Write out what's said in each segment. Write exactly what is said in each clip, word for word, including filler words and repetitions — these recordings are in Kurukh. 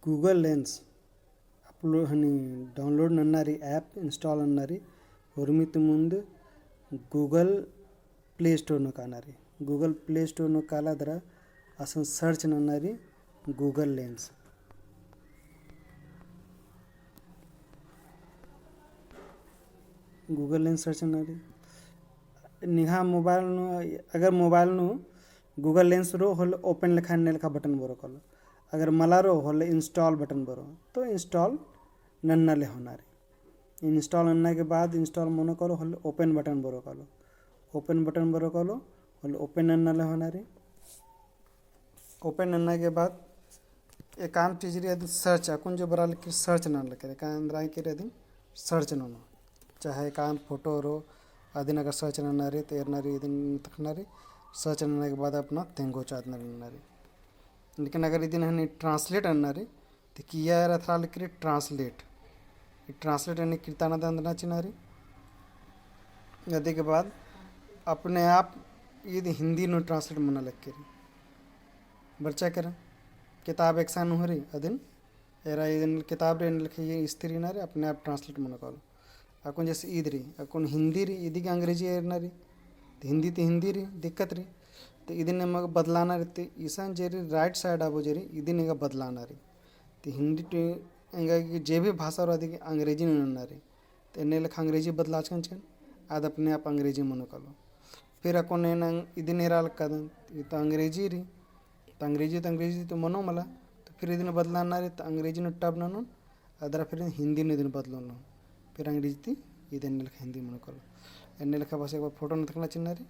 Google Lens upload हनी download नन्ना रई, app install नन्ना रई, उर्मी ती मुन्द Google Play Store नू काना रई। Google Play Store नू काला दरा असन search नन्ना रई Google Lens। Google Lens search नन्ना रई। निंग्है mobile नू, अगर mobile नू Google Lens रओ होले open लेखा एन्ने लेखा button बरओ कालो। अगर मला रओ होले install button बरओ, तो install नन्ना ले होना रई। Install नन्ना के बाद install मनो कालो होले open button बरओ कालो। Open button बरओ कालो होले open नन्ना ले होना रई। Open नन्ना के बाद एकअम चीज रई अदिन search, अक्कुन जो बरआ लगी search नना लगी, एकअम एन्दरा की रई अदिन search ननो। चाहे एकअम photo रओ, अदिन अगर search नन्ना रई, तो एरना रई, अदिन तखना रई, search नन्ना के बाद अपना तेंगो चादना रई, नन्ना रई। लेकिन अगर इदिन हनी translate नन्ना रई, तो किया एरा एथरा लगी translate। ई translate हनी किर्ताना दे एन्दरा चिअना रई। अदी के बाद अपने आप ईद हिंदी नू translate मना लगी रई। बरचा केरा, किताब एकसन हूँ रई, अदिन एरा इदिन किताब रई, एन्ने लेखा ये स्त्री ना रई, अपने आप translate मनो कालो। अक्कुन जैसे ईद रई, अक्कुन हिंदी रई, इदी गे अंग्रेजी एरना रई, तो हिंदी ती हिंदी रई, दिक्कत रई। तो इदिन एंगा बदलाना रई, तो इसन जे रई right side आबो जे रई, इदिन एंगा बदलाना रई। तो हिंदी ती एंगा गे जे भी भाषा रई, अदी गे अंग्रेजी नू नन्ना रई। तो एन्ने लेखा अंग्रेजी बदलाचकन चिकन, आद अपने आप अंग्रेजी मनो कालो। फिर अक्कुन एन इदिन एरा लगदन, ई तो अंग्रेजी रई, तो अंग्रेजी तो अंग्रेजी तो मनो मला, तो फिर इदिन बदलाना रई, तो अंग्रेजी नू टब ननोन, अदरा फिर हिंदी नू इदिन बदलोन। फिर अंग्रेजी ती इदिन एन्ने लेखा हिंदी मनो कालो। एन्ने लेखा बस एक बार photo नू तखना चिअना रई,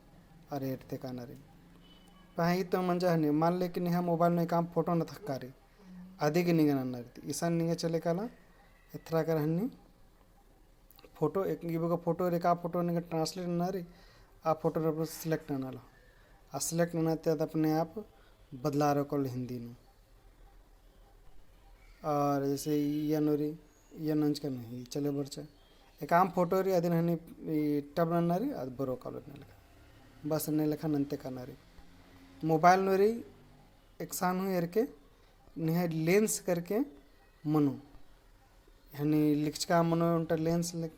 अरा एरते काना रई। पहें ई तो मंजा हनी, मान ले कि निंग्है mobile नू एकअम photo नू तखका रई, अदी गे निंगा नन्ना रई। इसन निंगा चले काला, एथरा केरा हनी, photo, एक, इबगा photo रई, एकअम photo निंगा translate नन्ना रई, आ photo रई select नना ला। आ select नना ती आद अपने आप बदलारओ कालो हिंदी नू। और जैसे इया नू रई, इया नंजकन ही चले बरचा। एकअम photo रई, अदिन हनी ई टब नन्ना रई, आद बरओ कालो एन्ने लेखा। बस एन्ने लेखा नन्ते काना रई। Mobile नू रई, एकसन हूँ एरके, निंग्है lens करके मनो। हनी लिखचका मनो ओन्टा lens ले-,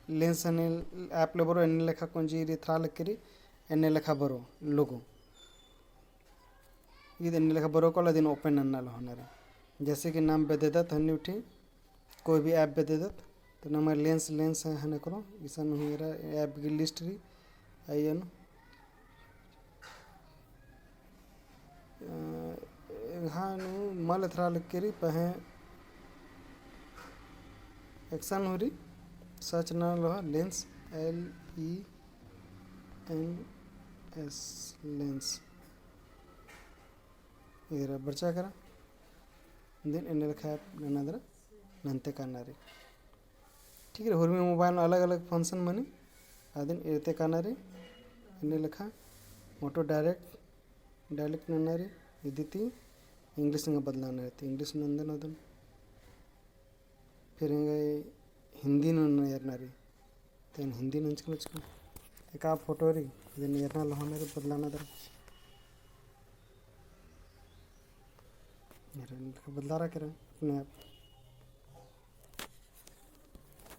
lens हनी app ले बरओ, एन्ने लेखा कुंजी रई एथरा लगी रई, एन्ने लेखा बरओ logo। ईद एन्ने लेखा बरओ कालो, अदिन open नन्ना ले होना रई। जैसे कि नाम बेद्ददत हनी उठी, कोई भी app बेद्ददत, तो नम्है lens, lens है हने करो, इसन हूँ एरा app गे list रई, अइयन। अ, एंग्है नू मल एथरा लगी रई, पहें एकसन हूँ रई, search नना ले होआ, lens, L E N S, lens। एरा बरचा केरा। अदिन एन्ने लेखा app नना दरा नन्ते काना रई। ठीक रई, हुरमी mobile नू अलग-अलग function मनी, अदिन एरते काना रई, एन्ने लेखा auto direct, direct नन्ना रई, इदी ती English नू बदलाना रई, तो English नू नन्दन अदिन। फिर एंगा हिंदी नू एरना रई। तो एन हिंदी नंजकन चिकन। एकअम photo रई, इदिन एरना ले होना रई, बदलाना दरा। एरा बदलारा केरा अपने आप।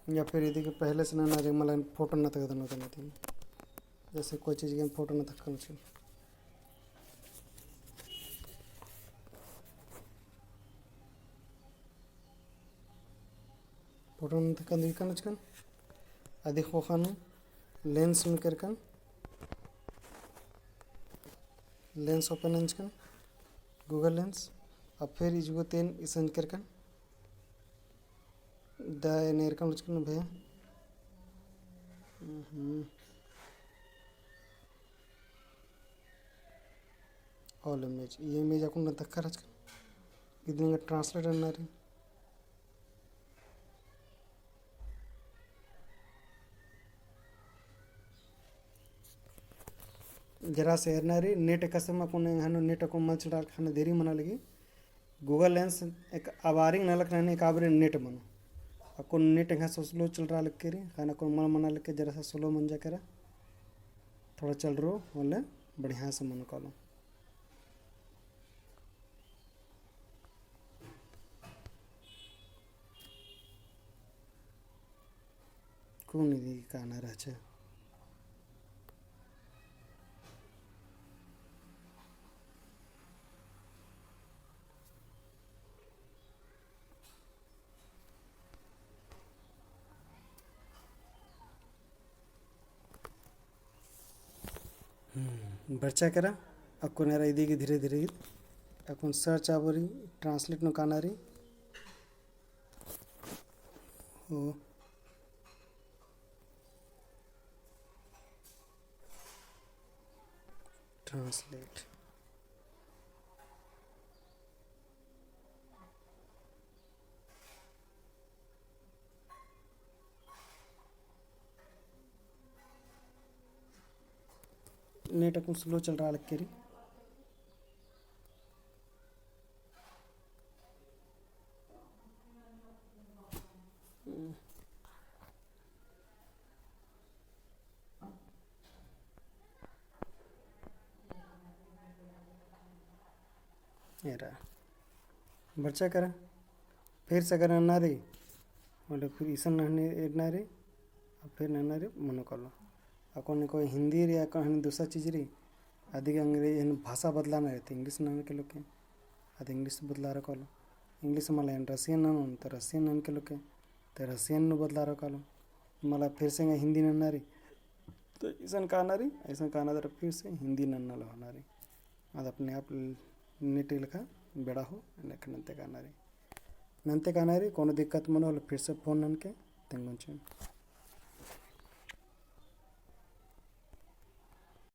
या फिर इदी गे पहले से नन्ना रई, मला photo नू तखदन होता नहीं। जैसे कोई चीज गे photo नू तखदन चिकन। Photo नू तखदन चिकन। अदी ख़ोख़ा नू lens नू केरकन, lens open नंजकन, Google Lens। अब फिर इजगो तेन इसन केरकन, दा एन एरकन लुचकन भैया। हम्म। All image, ये image अक्कुन तखकर हचकन। इदिन translate नन्ना रई। जरा से एरना रई, net एकासे मा कुने हनो net अक्कुन मल चलरा लगी, देरी मना लगी। Google Lens एक अबारिंग नलख ननी, एकाबारी net मनो। अक्कुन net एंगा slow चलरा लगी रई, खाना अक्कुन मल मना लगी, जरा सा slow मंजा केरा। थोड़ा चलरो होले बढ़िया से मनो कालो। उन्नी दी काना रहचा। हम्म, बरचा केरा, अक्कुन एरा इदी गे धीरे धीरे अक्कुन search आबोरी, translate नू कानारी। ओ। Translate। Net अक्कुन slow चल रहा लग केरी। एरा। बरचा केरा। फिर से अगर नन्ना रई, मतलब फिर इसन नन्ना रई, अब फिर नन्ना रई मनो कालो। अक्कुन कोई हिंदी रई, अक्कुन हनी दूसरा चीज रई, अदिगे अंग्रेजी हनी भाषा बदलाना रई, तो English ननके लोके, अद English बदलारओ कालो। English मला एन Russian ननोन, तो Russian ननके लोके, तो Russian नू बदलारओ कालो। मला फिर से हिंदी नन्ना रई, तो इसन काना रई, इसन काना दरा फिर से हिंदी नन्ना लगना रई। अद अपने आप net लेखा बेड़ा हो, लेकिन नन्ते काना रई। नन्ते काना रई, कोनो दिक्कत मनो होले फिर से phone ननके तेंगोन चिओन।